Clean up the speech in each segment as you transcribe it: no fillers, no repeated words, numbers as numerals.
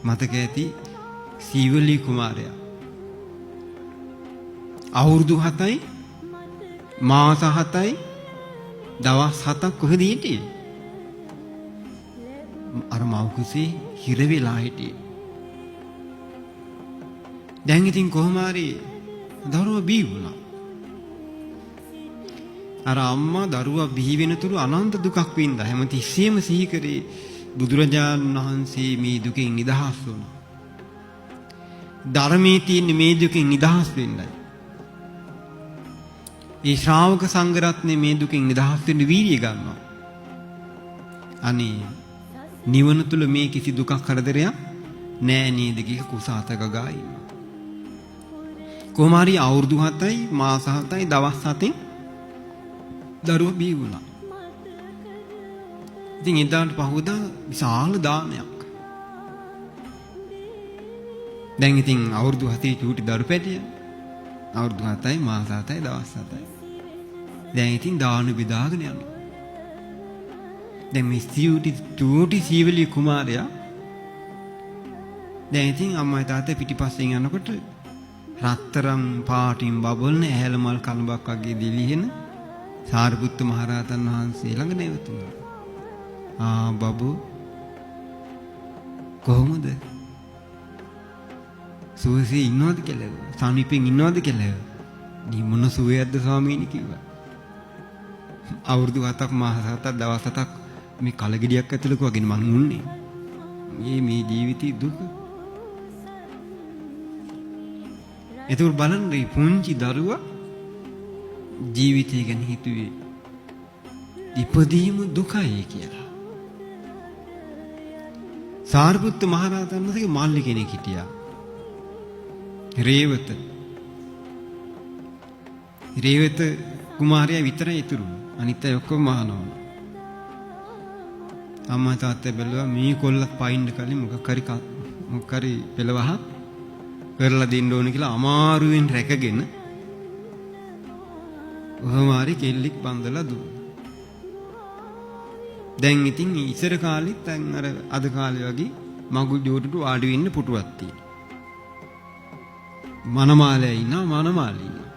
මතක ඇති සීවලී කුමාරයා අවුරුදු 7යි මාස 7යි දවස් 7ක් කොහෙද හිටියේ? අර මව් කුසේ හිර වෙලා හිටියේ. දැන් ඉතින් කොහොම හරි දරුවා බිහි වුණා. අර අම්මා දරුවා බිහි වෙන තුරු අනන්ත දුකක් වින්දා. හැමතිස්සෙම සිහි කරේ බුදුරජාණන් වහන්සේ මේ දුකෙන් නිදහස් වුණා. ධර්මයේ තියෙන මේ දුකෙන් නිදහස් වෙන්නයි. ඒ ශ්‍රාවක සංඝ රත්නය මේ දුකෙන් නිදහස් වෙන්න වීරිය ගන්නවා. අනේ නිවන තුල මේ කිසි දුකක් කරදරයක් නෑ නේද කියලා කුස අත ගගා ඉන්නවා. කොහොම හරි අවුරුදු 7යි මාස 7යි දවස් 7න් දරුවා බිහි වුණා. ඉතින් එදාට පහුවදා විශාල දානයක්. දැන් ඉතින් අවුරුදු 7 චූටි දරු පැටිය. අවුරුදු 7යි මාස 7යි දවස් 7යි. දැන් ඉතින් දාන බෙදාගෙන යනවා. දැන් මේ චූටි චූටි සීවලී කුමාරයා දැන් ඉතින් අම්මයි තාත්තයි පිටිපස්සෙන් යනකොට රත්තරන් පාටින් බබලන ඇහැල මල් කලඹක් වගේ දිලිහෙන සාරිපුත්ත මහරහතන් වහන්සේ ළඟ නැවතුණා. ආ බබු කොහොමද? සුවසේ ඉන්නවද කියලා ඇහුවා. සනීපෙන් ඉන්නවද කියලා ඇහුවා. නී මොන සුවයක්ද ස්වාමීනි කිව්වා. අවුරුදු 7ක් මාස 7ක් දවස් 7ක් මේ කලගෙඩියක් ඇතුළක වගේ මං උන්නේ. මේ මේ ජීවිතේ දුක. එතකොට බලන්න මේ පුංචි දරුවා ජීවිතය ගැන හිතුවේ ඉපදීම දුකයි කියලා. සාරිපුත්ත මහරහතන් වහන්සේගේ මල්ලි කෙනෙක් හිටියා. රේවත. රේවත කුමාරයා විතරයි ඉතුරු. අනිත් අය ඔක්කොම මහානවන. අම්මා තාත්තා බැලුවා මේ කොල්ලත් පයින්න කලින් මොකක් හරි පෙළවහක් කරලා දෙන්න ඕන කියලා අමාරුවෙන් රැකගෙන කොහොම හරි කෙල්ලෙක් බඳලා දුන්නා. දැන් ඉතින් ඉස්සර කාලෙත් දැන් අර අද කාලේ වගේ මගුල් ජෝඩුට වාඩි වෙන්න පුටුවක් තියෙනවා. මනමාලයා ඉන්නවා මනමාලී ඉන්නවා.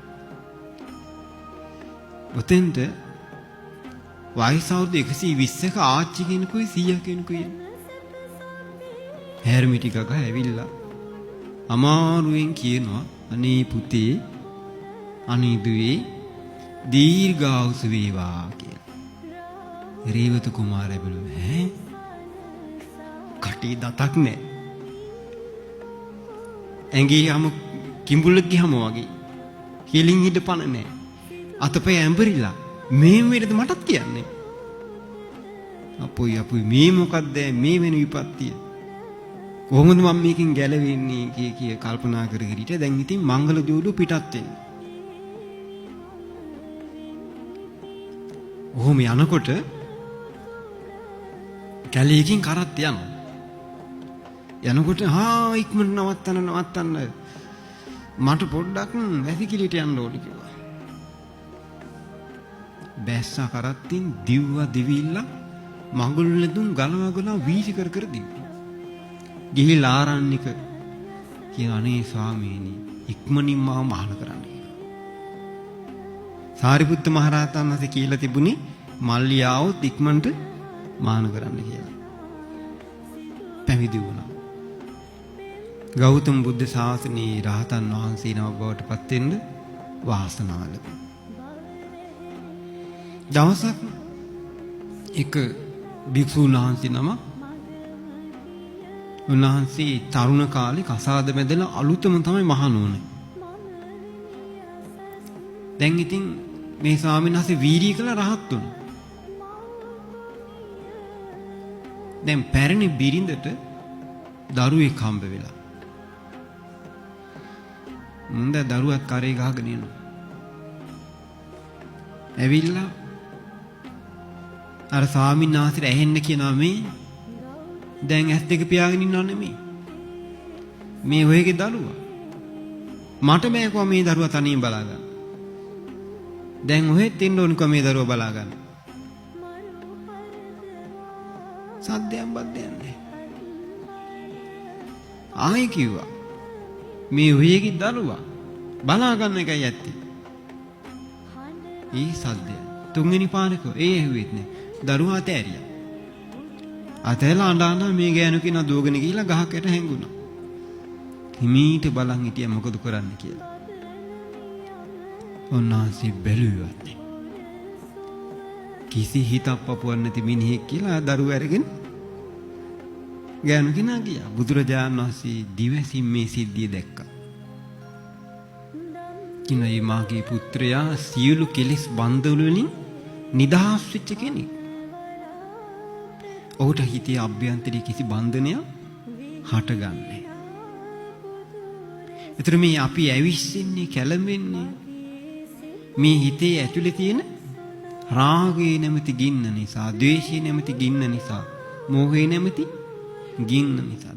ඔතෙන්ට වයස අවුරුදු 120ක ආච්චි කෙනෙකුයි සීයා කෙනෙකුයි එන්නේ. හැරමිටි ගග ඇවිල්ලා අමාරුවෙන් කියනවා අනේ පුතේ අනේ දුවේ දීර්ඝායුෂ වේවා කියලා. රේවත කුමාරයා බැලුවා ඈ කටේ දතක් නෑ. ඇඟේ හැම කිඹුලෙක් ගියම වගේ. කෙලින් හිට පණ නෑ. අතපය ඇඹරිලා මේ වෙලද මටත් කියන්නේ. අපොයි අපොයි මේ මොකද්ද මේ වෙන විපත්තිය. කොහොමද මම මේකෙන් ගැලවෙන්නේ කිය කිය කල්පනා කර කර හිටියා. දැන් ඉතින් මංගල ජෝඩුව පිටත් වෙන්න. ඔහොම යනකොට කැලේකින් කරත් යනවා. යනකොට හා ඉක්මනට නවත්තන්න නවත්තන්න මට පොඩ්ඩක් වැසිකිළියට යන්න ඕනේ කිව්වා. බැස්සා කරත්තින් දිව්වා දිවිල්ල මඟුල් ලැබුම් ගලව ගලව වීසි කර කර දිව්වා. ගිහිල්ලා ආරණ්‍යක කියන අනේ ස්වාමීනි ඉක්මනින් මාව මහාන කරන්න කියලා. සාරිපුත්ත මහරහතන් වහන්සේ කියලා තිබුණේ මල්ලි ආවොත් ඉක්මනට මහාන කරන්න කියලා. පැවිදි වුණා. ගෞතම බුද්ධ ශාසනයේ රහතන් වහන්සේ නම බවට පත් වෙන්න වාසනාව ලැබුණා. දවසක් එක භික්ෂුන් වහන්සේ නම උන්වහන්සේ තරුණ කාලේ කසාද බැඳලා අලුතම තමයි මහාන වුණේ. දැන් ඉතින් මේ ස්වාමීන් වහන්සේ වීරිය කළා රහත් වුණා. දැන් පැරණි බිරිඳට දරුවෙක් හම්බ වෙලා. මුන්ද දරුවත් කරේ ගහගෙන එනවා. ඇවිල්ලා අර ස්වාමීන් වහන්සේට ඇහෙන්න කියනවා මේ දැන් ඇස් දෙක පියාගෙන ඉන්නව නෙමෙයි. මේ ඔයගේ දරුවා. මට බෑ කොහොම මේ දරුවා තනියෙන් බලා ගන්න. දැන් ඔහෙත් එන්න ඕන කොහොම මේ දරුවා බලා ගන්න. සද්දයක් බද්දයක් නෑ. ආයෙ කිව්වා මේ ඔයගේ දරුවා බලා ගන්න එකයි ඇත්තේ. ඒ සද්දය තුන්වෙනි පාර කිව්වා. ඒ ඇහුවෙත් නෑ. දරුවා අතෑරියා. අතෑරලා අඬ අඬ මේ ගෑනු කෙනා දුවගෙන ගිහිල්ලා ගහක් යට හැංගුණා. හිමීට බලන් හිටියා මොකද කරන්න කියලා. උන්වහන්සේ බැලුවේවත් නෑ. කිසි හිතක් පපුවක් නැති මිනිහෙක් කියලා දරුවා අරගෙන ගෑනු කෙනා ගියා. බුදුරජාණන් වහන්සේ දිවසින් මේ සිද්ධිය දැක්කා. කිනයි මාගේ පුත්‍රයා සියලු කෙලෙස් බන්ධන වලින් නිදහස් වෙච්ච කෙනෙක්. ඔහුට හිතේ අභ්‍යන්තරයේ කිසි බන්ධනයක් හටගන්නේ. ඒතර මේ අපි ඇවිස්සෙන්නේ කැළඹෙන්නේ මේ හිතේ ඇතුලේ තියෙන රාගය නැමැති ගින්න නිසා, ද්වේෂය නැමැති ගින්න නිසා, මෝහය නැමැති ගින්න නිසා.